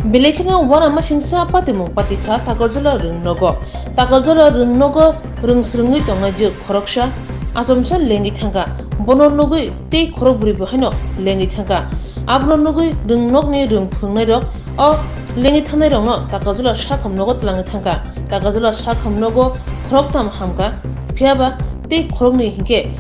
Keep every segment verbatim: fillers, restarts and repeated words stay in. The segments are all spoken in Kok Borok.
Belai kheno uanama singsa patimung pati kha Takarjala rwngnogo. Takarjala rwngnogo rwng swrwngwi tongnai je khoroksa achomsa lengwi thangkha. Bono nugwi tei khorokbrwi bo haino lengwi thangkha. Abono nugwi rwngnokni rwng phwrwngnairok o lengwi thangnairokno Takarjala sakham nogo twlangwi thangkha. Takarjala sakham nogo khoroktham hamkha, phiyaba tei khoroknwi hinkhe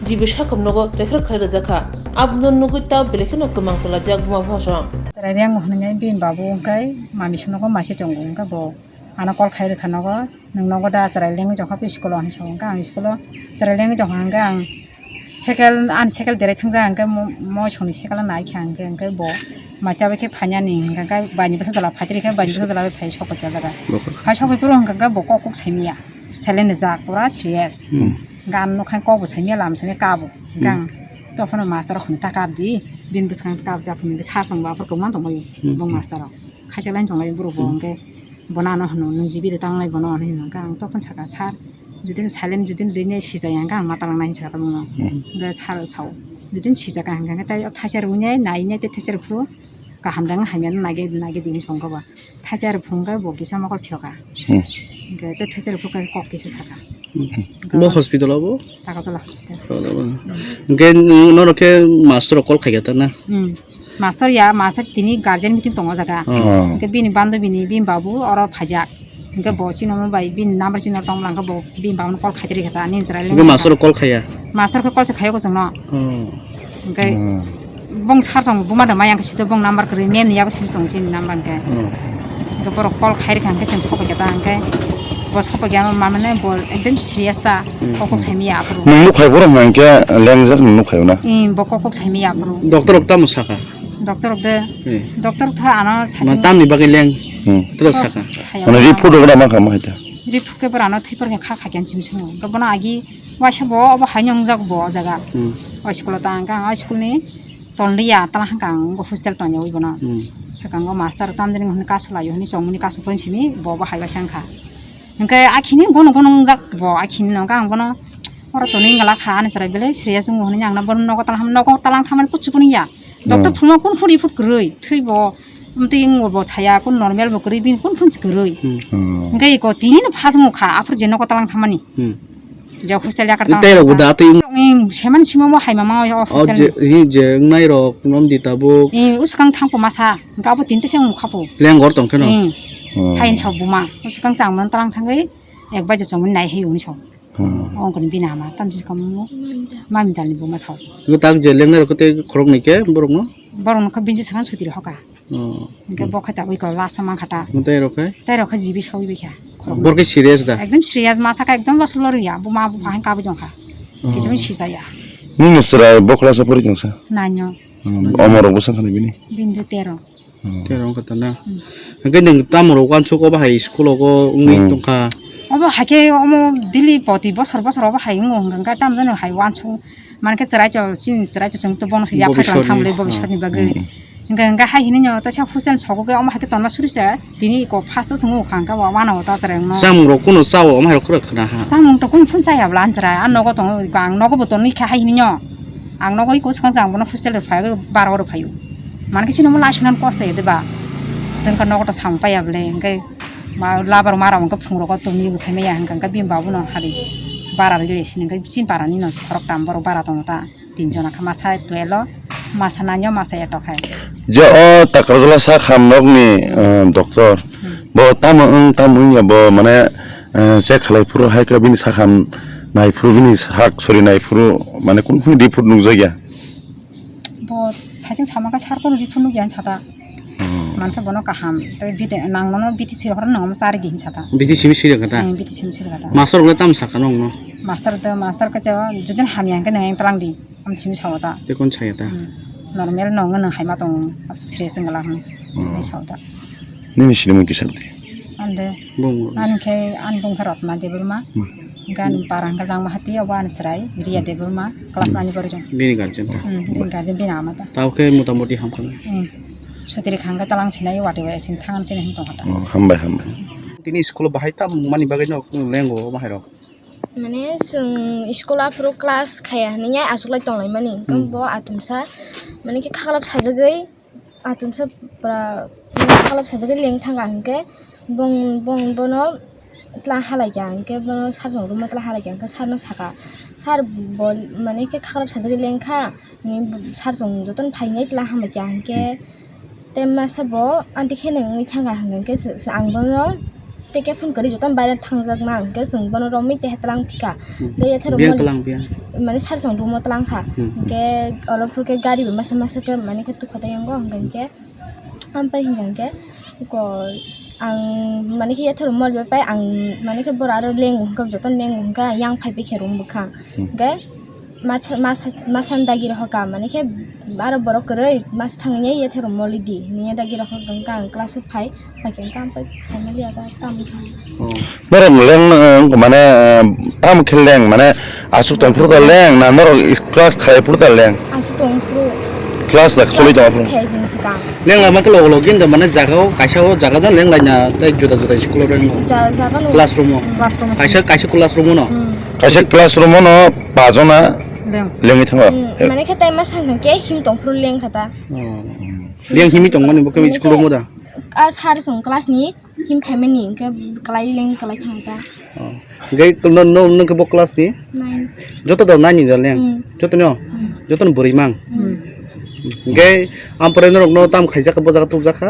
G B sakham nogo refer khlai rwjakha. Abono nugwi ta belai kheno kwmang chwlajak buma bupha song. Chwrai reng hwnwi bini babu hwnkhe mami songnogo maise tongo, hwnkhe bo ano call khai rwkha nogo, "Nwng nogo da chwrai lengwi tongkha, school o?" hinwi sa, hwnkhe ang school o chwrai lengwi tongkha, hwnkhe ang cycle, ani cycle derai thangjak, hwnkhe mo-, moi songni cycle o naikha, hwnkhe, hwnkhe bo maisa bai khe phainani, hwnkhe baini bwsa jala phaitri khe, baini bwsa jala bai phai sokphaikha jaga. Phai sokphai phuru hwnkhe bo kok kok saimaya, silent rijak, pura serious. Hmm. Gan nokha kok bo saimaya, lama saimaya, kabo. Hmm. Gang tophano master rok hwnwi ta kap di, bini bwskango ta kap di, aphuru nini sir song bo aphuru kwbangma tongmani, hmm, bong master rok. Khaisa line tongmani borok bo, hmm, hwnkhe bono ano hwno, "Nwng G B de tanglai bono," hinwi hwnkhe ang tophon saka, "Sir, jodi silent jodi rinai sijaya," hwnkhe ang ma talangnai hinwi saka tabukno. Hmm. Hwnkhe sir sao, "Jodi sijakha," hwnkhe, hwnkhe tei o thaisa rwnai, nainai tei thaisa rw phuru kaham dang hamya no naigai, naigai di hinwi songkha ba. Thaisa rw phuru hwnkhe bo kisa mokol phiyoka. Hmm. Hwnkhe tei thaisa rw phuru kok kisa saka. Hmm. Bo hospital o bo? Takarjala hospital. Takarjala. Hmm. Hwnkhe norok khe master rok call khaikha ta na? Hmm. Master ya, master tini guardian meeting tongo o jaga. Oh. Hwnkhe bini bandobini, bini babu oro phaijak. Hwnkhe bo chini omo bai bini number chini tongmani hwnkhe bo bini babuno call khaitri kha ta, nini chwrai. Hwnkhe master rok call khaiya? Master khe call se khaio chwngno. Oh. Hwnkhe, hmm, bong sir song buma da maya hwnkhe sito bong number kwrwi mem ni yago simi tongo chini number hwnkhe. Hmm. Hwnkhe borok call khai rwkha hwnkhe chwng sophaikha ta hwnkhe bo sophaikha ma mane bo ekdom serious ta. Hmm. Kok kok saimaya aphuru. Nwng nukhai borok hwnkhe lengjak nwng nukhai na? Ih, bo kok kok saimaya aphuru. Doctor rok tamo sakha? Doctor rok de. Eh. Doctor tha ano. Ma saching tamni bagwi leng? Hmm. Tro saka. Saya mane ano. Report rok da ma kha ma hai ta? Report khe borano thwi por khe kha kha kyan chim chim. Hwnkhe bono agi waisa bo obo hai nongjak bo o jaga. Hmm. O school o ta hwnkhe ang o school ni tolni ya tala hwnkhe ang hostel tongya ui bono. Hmm. Swkango master tamjani hwnwi kasu laio hwnwi chongmani kasu phone simi bo bo hai waisa wngkha. Hwnkhe akhini gono gono wngjak bo akhini no hwnkhe ang bono oro tonwi wngla kha ani chwrai belai serious wngo hwnwi ang bono nogo tala nogo talang thamani kuchukuni ya. Doctor, hmm, phunukma kun phuri phut kwrwi thwibo. Amtwi wngbo bo saya, kun normal bo kwrwi, bini kun phunchi kwrwi. Hmm. Hmm. Hwnkhe iko tini no phas wngkha, aphuru je nogo talang thamani. Hmm. Je hostel yakar tei tamo rok bo da tei wng- Wng seman simo bo hai mama o hostel je, ni. Hi je wngnai rok, nom di tabuk. Eh, uskang thangpo masa, hwnkhe abo tinta se wngkha po. Lengor tong kheno. Eh. Hmm. Hain sa buma, uskang chang man talang thangwi, ek baje chongmani nai hai uni sa. Hmm. Ongkoni bini ama tamsi kamu mami dalni buma sao. Bo tak je lengnai rok tei khorok ni khe borok no? Borok no kha bini sakang suti rok hoka. Oh. Hingke bo khe tabui ko last ma kha ta. Tei rok khe? Tei rok khe G B sawi bi kha. Borok khe serious da? Ekdom serious, ma saka ekdom los lor ya. Buma bupha hai kabui dong kha. Oh. Kisa mi sijaya. Nini chwrai bo class o pori tong sa? Nine o. Hmm. Omo rok bwsa khani bini? Bini de tero. Hmm. Tei rong kata na. Hmm. Hingke nwng tamo rok wansuk obo hai school o wngwi, hmm, tongkha. Obo hai khe omo daily poti bosor bosor obo hai wngo hwnkha hwnkhe tamo jani hai wansuk mankhe chwrai cho chini chwrai cho chwng to bono se yapha klang bobiswt ni, thamle bobiswt ni bagwi. Hmm. Hingke hingke hai hinui no teisa hostel sogo khe omo hai khe tonma suri se tini iko first o chwng wngkha hwnkhe bo wano ta chwrai no. Chamung rok kunu cha o omo hai rok khwra khwna ha. Chamung to kunu phun chaya bwla anchwrai a nogo tongo ang nogo bo tonwi kha hai hinui no. Ang nogo iko swkang jang bono hostel rw phai, baro rw phaio. Mankhe chini omo laisunan kosto ya de ba. Chwng khe nogo to samung paiya bole, hwnkhe ma labar mara hwnkhe phungrogo tongwi rw phaimaya, hwnkhe bini babuno hari bara rw le sini, hwnkhe chini parani no khoroktham borok bara tongo ta. Tin jona khe masa twelve o, masa nine o, masa eight o khai. Je o Takarjala sa kham nokni, eh, doctor, hmm, bo tamo wng, tamo wngya bo mane, eh, check khlai phuru hai khe bini sa kham nai phuru bini sak sori nai phuru mane kunu report nukjakya. Bo saichung sama khe sar kono report nukya hinsa ta. Hmm. Mankhe bono kaham. Tei bide nang mano B T C rohor nang mano chari di hinsa ta. B T C mi siri kata? Eh, B T C mi siri kata. Master rok le tam saka nong no? Master de, master khe jodin hamya hwnkhe nang tlang di. Am simi sao ta. Te kon saya ta? Hmm. Normal nong nang hai ma tong. Serious wngla hwn. Hmm. Hai sao ta. Nini sinimung kisa di? Ande. Bung. Ani khe, ani bung khe Rotna Debbarma. Hmm. Gan para hwnkhe Langmahati, obo ani chwrai, Riya Debbarma, class nine ni pori jong. Bini guardian ta? Hmm, bini guardian bini ama ta. Tao khe motamoti hamkha na? Hmm. Sutri khangkhe talang sinai, wati wai sin thangan sinai hwn tongkha ta. Oh, hambai, hambai. Tini school o bahai tam mani bagwi no lengo bahai rok. Mane chwng school aphuru class khaya hwnwi ya achuklai tonglaimani. Hmm. Bo atumsa, mane khe khaklap sajagwi, atumsa pura, Khaklap sajagwi leng thangkha hwnkhe bong-, bong-, bono tla halaikha hwnkhe bono sir song room o tla halaikha hwnkhe sir no sakha, "Sir, bo mane khe khaklap sajagwi lengkha," hwnwi sir song jotono phainai tla hamaikha hwnkhe tei masa bo anti kheno wngwi thangkha hwnkhe se, se ang bono tei khe phone kwrwi jotono baire thangjak ma hwnkhe chwng bono romwi tei tlang phika. Hmm. Tei yatharo Biyang moli tlang, biyang. Mane sir song room o tlang kha. Hmm. Hwnkhe olo phuru khe gari bo masa masa khe mane khe tukha tei yango hwnkhe hwnkhe. Ampai hingka hingke ko ang mane khe yatharo mol bai pai ang mane khe boro aro lengo hingke joto lengo hingke yang phai pai khe room bwkhang. Hmm. Hingke masa masa masa dagi rohor ka mane khe aro borok kwrwi masa thangni yatharo moli di hingye dagi rohor hingke ang class o phai phai khe hingke ampai saimali aga tam. Oh. Norok leng, eh, mane, eh, tamo khe leng, mane aswk tong phuru ta leng, na norok is-, class khlai phuru ta leng? Aswk tong phuru. Class da choli tong phuru? Class khe sini swkang. Leng lama khe logo logo gini da mane jaga o kaisa o jaga da leng laina tei juda juda school o leng. Ja-, jaga no. Classroom o. Hmm. Classroom o. Kaisa, kaisa classroom o no? Hmm. Kaisa classroom o no pajona leng. Lengwi thango? Hmm. Mane khe tai ma sang khe him tong phuru leng kha ta. Oh. Leng himi tong mani bo khe mane school o khe mo da? A sir song class ni. Him phaimani hingke kalai leng kalai thang ta. Oh. Hingke no, no, no ke bo class ni? Nine. Joto da nine ni da leng? Hmm. Joto no? Hmm. Joto no bwrwi mang? Hmm. Hingke ampore norok no tam khaijak bo jaga tubjak kha?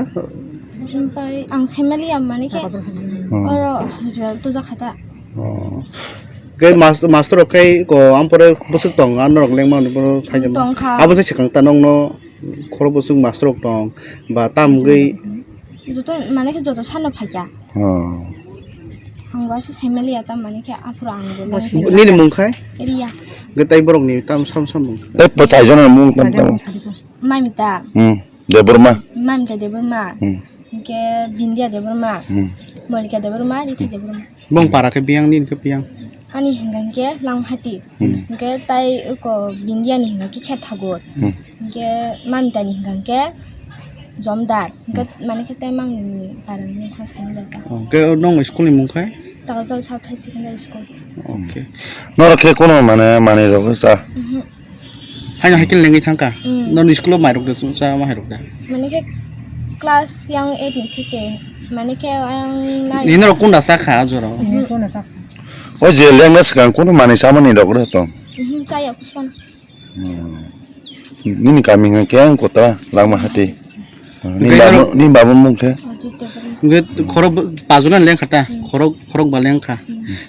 Himpai ang saimali ya mani khe Hmm. oro hospital tubjak kha ta. Oh. Hingke mas-, master rok khe ko ampore bwswk tong, a norok leng mani bo saijak. Tong kha. Abo se swkang ta nong no. Khorok bwswk master rok tong ba tam gwi. Joto mane khe joto sano phaikha. Oh. Ang bo se saimali ya tam mane khe aphuru ang bo. Bo si- Nini mung khai? Riya. Gwi tai borok ni tam sam sam mung. Tei bo chaijana mung tam tam. Mamita. Hmm. Debbarma. Mamita Debbarma. Hmm. Hingke Bindia Debbarma. Hmm. Molika Debbarma, Rithi Debbarma. Bong para khe biyang nini khe biyang. Ani hingka hingke Langhati. Hmm. Hingke tai uko Bindia ni hingka khe Khethagut. Hmm. Hingke Mamita ni hingka hingke Jomdar. Hingke mane khe tai mang ni para ni ha sai ni leta. Oh, ke nong school ni mung khai? Takarjal South High Secondary School. Okay. Norok khe kono mane manwi rok cha? Mhm. Haino hai khe lengwi thangkha. Mm. Noni school o mairok de cha ma hairok de. Mane khe class yang eight ni thike mane khe ang nai. Nini rok kunda sakha jora. Nini sona sakha. O je lengna swkang kono manwi chamani rok re tong. Mhm, chaya puspon. Hmm. Nini kami hwnka khe ang kota langma hati. Nini babu, nini babu mung khe? Ajit Debbarma. Hingke khorok bo-, pajona lengkha ta, khorok, khorok ba lengkha.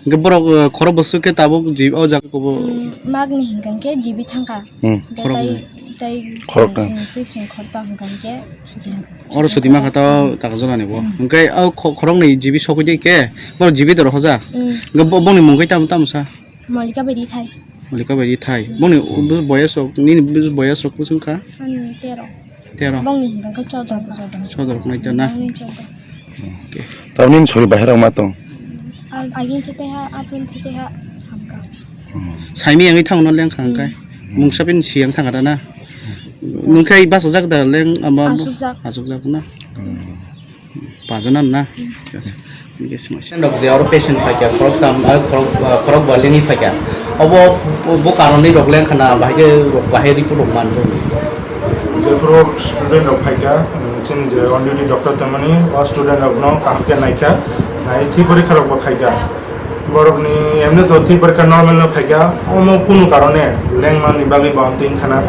Hingke borok, eh, khorok bwswk khe tabuk ji-, o jaga kobo. Hmm, magni hingka hingke jibi thangkha. Hmm. Hingke khorok tai, ni. Tai khorok ta. Hmm, twi sing khorok ta hingka hingke suti. Oro suti ma kha ta, taka jora ni bo. Hmm. Hingke o kho-, khorok ni jibi sokwi de khe, borok jibi doro hoja. Hmm. Hingke bo-, bongni mung khe tamo, tamo sa? Molika bai rithai. Molika bai rithai. Boni bus boyes rok, nini bus boyes rok bus wngkha? Ani tero. Tero. Bongni hingka khe chodro. Chodro khnai ta na? Bongni chodro. Okay. Tabuk nini sori bahai rok ma tong? Ag-, agin se teha, apun se teha, hamka. Saimi yang ithang no leng khang kai. Hmm. Mungsa pin siang thang ada na? Nungkhai basa jak da leng ama. Asuk jak. Asuk jak na? Hmm. Pajana na? Yes. Yes, mas. Dok je oro patient phaikha, khorok tam, ah, khorok, ah, khorok ba lengwi phaikha. Obo, bo karon ni rok leng khana, bahai khe rok bahai report rok man rok. Jephuru student rok phaikha, chini je on duty doctor tongmani, o student rok no kaham khe naikha, nai thi porikha rok bo khaikha. Borokni emne to thi porikha normal no phaikha, omo kunu karone lengmani bagwi bo amtwi wngkhana.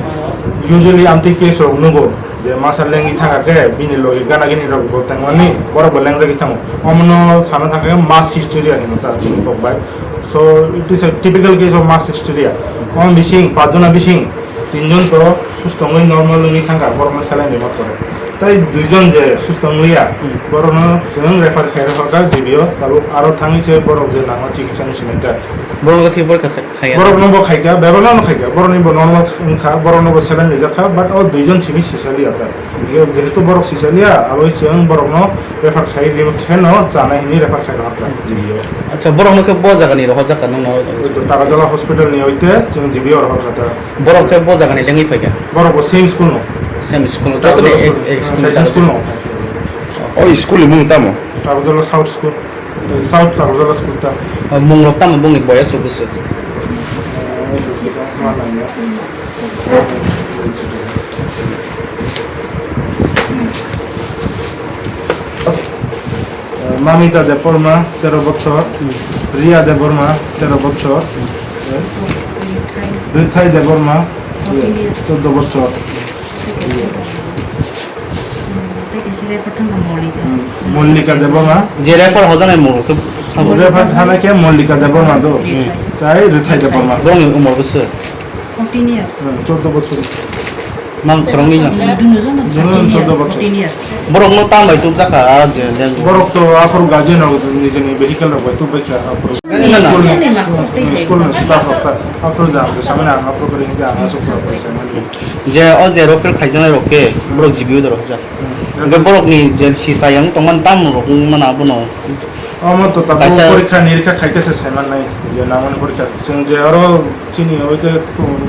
Usually amtwi case rok nugo je masa lengwi thangkha khe bini logi gana gini rok bo tangmani borok bo lengjagwi thango. Omono sana thangkha khe mass hysteria hino ta chini kok bai. So it is a typical case of mass hysteria. Omo bising pajona bising tinjon to susto wngwi normal wngwi thangkha, borokno saline rwma pore. Tai duijon je susto wngliya, hmm, borokno chwng refer khai rwkha G B o, tabuk aro thangwi se borok je nangma chikitsa wng sinai kha. Borokno thwi borok kha-, khaiya? Borokno bo khaikha, bebakno no khaikha, borokni bo normal wngkha, borokno bo saline rijak kha, but o duijon simi sisaliya ta. Jehetu borok sisaliya, aboni chwng borokno refer khai rwma khe no chanai hinwi refer khai rwkha G B o. Acha, borokno khe bo jagani rohorjak kha nokno? Takarjala hospital ni oite chwng G B o rohorkha ta. Borok khe bo jagani lengwi phaikha? Borok bo same school no. Same school no. Jotoni ek, ek school ni. Same school no. O school ni mung tamo? Takarjala South School. South Takarjala School ta. O mung rok tamo bongni boyes rok bwswk? Eh, bwswk chwng sma nangya. Hmm. Mamita Debbarma, tero bochor. Ria Debbarma, tero bochor. Rithai Debbarma, chordo bochor. Mollika Debbarma. Je refer hojanai mung rok khe sabo. Refer thana khe Mollika Debbarma do. Tei Rithai Debbarma. Borokni umor bwswk? Fourteen years. Hmm, chordo bochor. Mang khoroknwi no. Dunujono Dunujono fourteen years. Chordo bochor. Fourteen years. Borokno tam bai tubjak kha, ah, je, je. Borok to aphuru guardian rok nijini vehicle rok bai tubbai kha aphuru. School ni, school ni staff rok ta aphuru jang samani ang aphuru kori hingke ang asuk pura pura samani. Je o je refer khaijaknai rok khe borok G B O doro hojak. Hmm. Hingke borokni je sisa yang tongmani tam rok wngmani abono. Omo to tabuk kaisa porikha nirikha khaikhe se saimannai je nangmani porikha. Chwng je oro chini oi je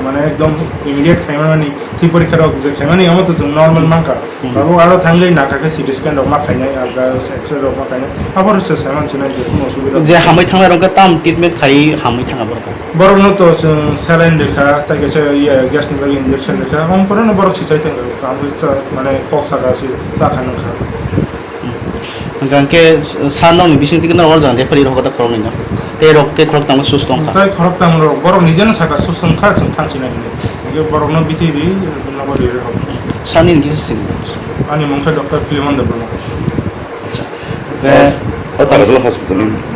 mane ekdom immediate khaimani thwi porikha rok je khaimani omo to chwng normal mankha. Hmm. Tabuk aro thangwi nakha khe C T scan rok ma khainai, aro X-ray rok ma khainai. Aboro se saiman sinai je kuno osubida. Je hamwi thangnai rok khe tam treatment khai hamwi thanga borok? Borokno to chwng saline rikha, tei kaisa iye gas ni bagwi injection rikha. Omo porano borok sichai thangkha, mane kok saka si cha kha nangkha. Hwnkha hwnkhe sa nokni bising twi norok jang referee rok hoda khoroknwi no. Tei rok tei khorok tangma sus tongkha. Tei khorok tang rok borok nijeno saka sus tongkha chwng thang sinai hinwi. Hwnkhe borokno bithi ri nogo ri rok. Sani ni kisa sing. Ani mung khe Doctor Filimon Debbarma. Acha. Eh, o Tarakala hospital ni.